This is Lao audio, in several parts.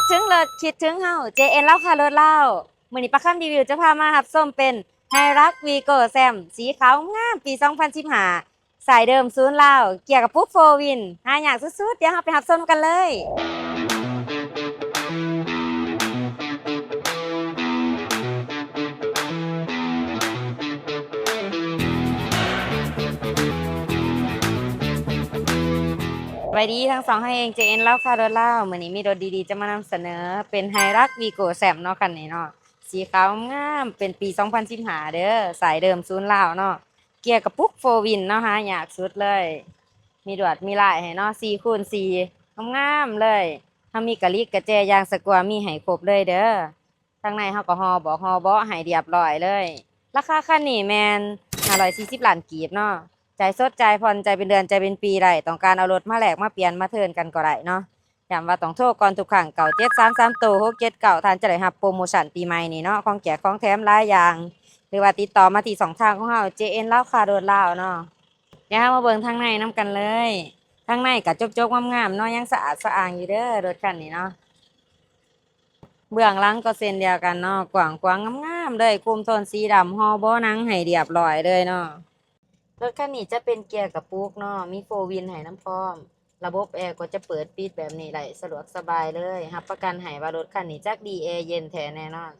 ເຖິງລົດຄິດເຖິງເຮົາ ເຈເອັນ ລາວຄ້າລົດລາວ. ມື້ນີ້ປາຄຳຣີວິວຈະພາມາຮັບຊົມເປັນ Hilux Vigo Sam ສີຂາວງາມ ປີສອງພັນສິບຫ້າ ສາຍເດີມສູນລາວ ເກຍກະປຸກໂຟວີນ ຫາຍາກສຸດໆ. ດຽວເຮົາໄປຮັບຊົມນຳກັນເລີຍ. ສະບາຍດີທັງສອງເຮົາເອງ ເຈເອັນ ລາວຄ້າລົດລາວ. ມື້ນີ້ມີລົດດີໆຈະມານຳສະເໜີ ເປັນ Hilux Vigo Sam ເນາະ ຄັນນີ້ເນາະ ສີຂາວງາມ ເປັນປີສອງພັນສິບຫ້າເດີ ສາຍເດີມສູນລາວເນາະ. ເກຍກະປຸກໂຟວີນເນາະ ຫາຍາກສຸດເລີຍ. ມີລວດມີລາຍໃຫ້ເນາະ ສີ່ຄູນສີ່ ງາມໆເລີຍ. ເຮົາມີກະລິກກະແຈ ຢາງສະກົວ ມີໃຫ້ຄົບເລີຍເດີ. ທາງໃນເຮົາກໍຫໍ່ບອກຫໍ່ເບາະໃຫ້ຮຽບຮ້ອຍເລີຍ. ລາຄາຄັນນີ້ແມ່ນຫ້າຮ້ອຍສີ່ສິບລ້ານກີບເນາະ. ຈ່າຍສົດ ຈ່າຍຜ່ອນ ຈ່າຍເປັນເດືອນ ຈ່າຍເປັນປີໄດ້. ຕ້ອງການເອົາລົດມາແລກມາປ່ຽນມາເທີນກັນກໍໄດ້ເນາະ. ຢ້ຳວ່າຕ້ອງໂທກ່ອນທຸກຄັ້ງ ເກົ້າເຈັດສາມສາມໂຕຫົກເຈັດເກົ້າ ທ່ານຈະໄດ້ຮັບໂປຣໂມຊັນປີໃໝ່ນີ້ເນາະ ຂອງແຈກຂອງແຖມຫຼາຍຢ່າງ ຫຼືວ່າຕິດຕໍ່ມາທີ່ຊ່ອງທາງຂອງເຮົາ ເຈເອັນ ລາວຄ້າລົດລາວເນາະ. ດຽວເຮົາມາເບິ່ງທາງໃນນຳກັນເລີຍ. ທາງໃນກໍຈົບໆງາມໆເນາະ ຍັງສະອາດສະອ້າງຢູ່ເດີ ລົດຄັນນີ້ເນາະ. ເບື້ອງຫຼັງກໍເຊັ່ນດຽວກັນເນາະ ກວ້າງຂວາງງາມໆເລີຍ ຄຸມໂທນສີດຳ ຫໍ່ເບາະໜັງໃຫ້ຮຽບຮ້ອຍເລີຍເນາະ. ລົດຄັນນີ້ຈະເປັນເກຍກະປຸກເນາະ ມີໂຟວີນໃຫ້ນຳພ້ອມ. ລະບົບແອກໍຈະເປີດປິດແບບນີ້ໄດ້ ສະດວກສະບາຍເລີຍ. ຮັບປະກັນໃຫ້ວ່າລົດຄັນນີ້ຈັກດີແອເຢັນແທ້ແນ່ນອນ.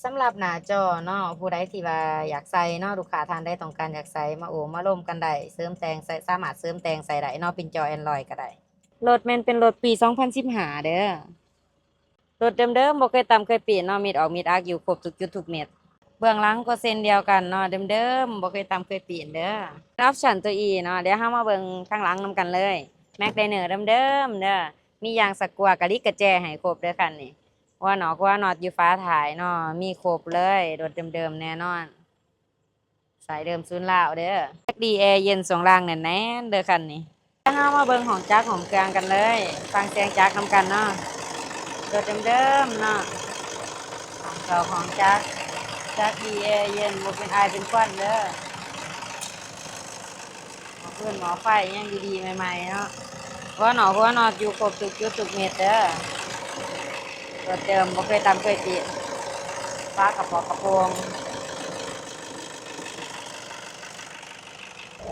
ສຳລັບໜ້າຈໍເນາະ ຜູ້ໃດທີ່ວ່າຢາກໃສ່ເນາະ ລູກຄ້າທ່ານໃດຕ້ອງການຢາກໃສ່ ມາໂອ້ມາລົມກັນໄດ້ ເສີມແຕ່ງໃສ່ ສາມາດເສີມແຕ່ງໃສ່ໄດ້ເນາະ ເປັນຈໍ Android ກໍໄດ້. ລົດແມ່ນເປັນລົດປີສອງພັນສິບຫ້າເດີ. ລົດເດີມໆ ບໍ່ເຄີຍຕຳເຄີຍປີ້ນເນາະ ມິດອອກມິດອັກຢູ່ຄົບທຸກຈຸດທຸກເມັດ. ເບື້ອງຫຼັງກໍເຊັ່ນດຽວກັນເນາະ ເດີມໆ ບໍ່ເຄີຍຕຳເຄີຍປີ້ນເດີ. ອອບຊັນຕົວ E ເນາະ ດຽວເຮົາມາເບິ່ງທາງຫຼັງນຳກັນເລີຍ. ແມັກໄດເນີເດີມໆເດີ ມີຢາງສະກົວ ກະລິກກະແຈໃຫ້ຄົບເດີຄັນນີ້. ຫົວນອກຫົວນັອດຢູ່ຝາທ້າຍເນາະ ມີຄົບເລີຍ ລົດເດີມໆແນ່ນອນ. ສາຍເດີມສູນລາວເດີ. ຈັກດີແອເຢັນ ຊ່ວງລ່າງແໜ້ນໆເດີຄັນນີ້. ເຮົາມາເບິ່ງຫ້ອງຈັກຫ້ອງເຄື່ອງກັນເລີຍ ຟັງສຽງຈັກນຳກັນເນາະ. ລົດເດີມໆເນາະ ຫ້ອງເຂົ້າຫ້ອງຈັກ ຈັກດີແອເຢັນ ບໍ່ເປັນອາຍເປັນຄວັນເດີ. ໝໍ້ຟືນໝໍ້ໄຟຍັງດີໆໃໝ່ໆເນາະ. ຫົວນອກຫົວນັອດຢູ່ຄົບທຸກຈຸດທຸກເມັດເດີ. ຕົວເດີມ ບໍ່ເຄີຍຕຳເຄີຍປີ້ນ. ຝາກະປອກກະໂປງ.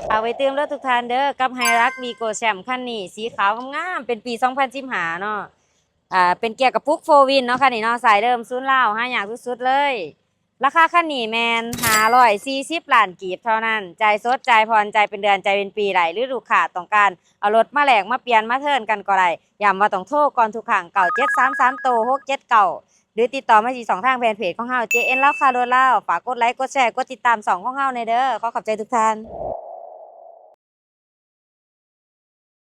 ຝາກໄວ້ຕື່ມເດີທຸກທ່ານເດີ ກັບ Hilux Vigo Sam ຄັນນີ້ ສີຂາວງາມໆ ເປັນປີສອງພັນສິບຫ້າເນາະ. ອ່າ ເປັນເກຍກະປຸກໂຟວີນເນາະ ຄັນນີ້ເນາະ ສາຍເດີມສູນລາວ ຫາຍາກສຸດໆເລີຍ. ລາຄາຄັນນີ້ແມ່ນຫ້າຮ້ອຍສີ່ສິບລ້ານກີບເທົ່ານັ້ນ. ຈ່າຍສົດ ຈ່າຍຜ່ອນ ຈ່າຍເປັນເດືອນ ຈ່າຍເປັນປີໄດ້ ຫຼືລູກຄ້າຕ້ອງການເອົາລົດມາແລກມາປ່ຽນມາເທີນກັນກໍໄດ້. ຢ້ຳວ່າຕ້ອງໂທກ່ອນທຸກຄັ້ງ ເກົ້າເຈັດສາມສາມໂຕຫົກເຈັດເກົ້າ ຫຼືຕິດຕໍ່ມາທີ່ຊ່ອງທາງແຟນເພຈຂອງເຮົາ ເຈເອັນ ລາວຄ້າລົດລາວ. ຝາກກົດໄລ ກົດແຊ ກົດຕິດຕາມຊ່ອງຂອງເຮົາແດ່ເດີ. ຂໍຂອບໃຈທຸກທ່ານ.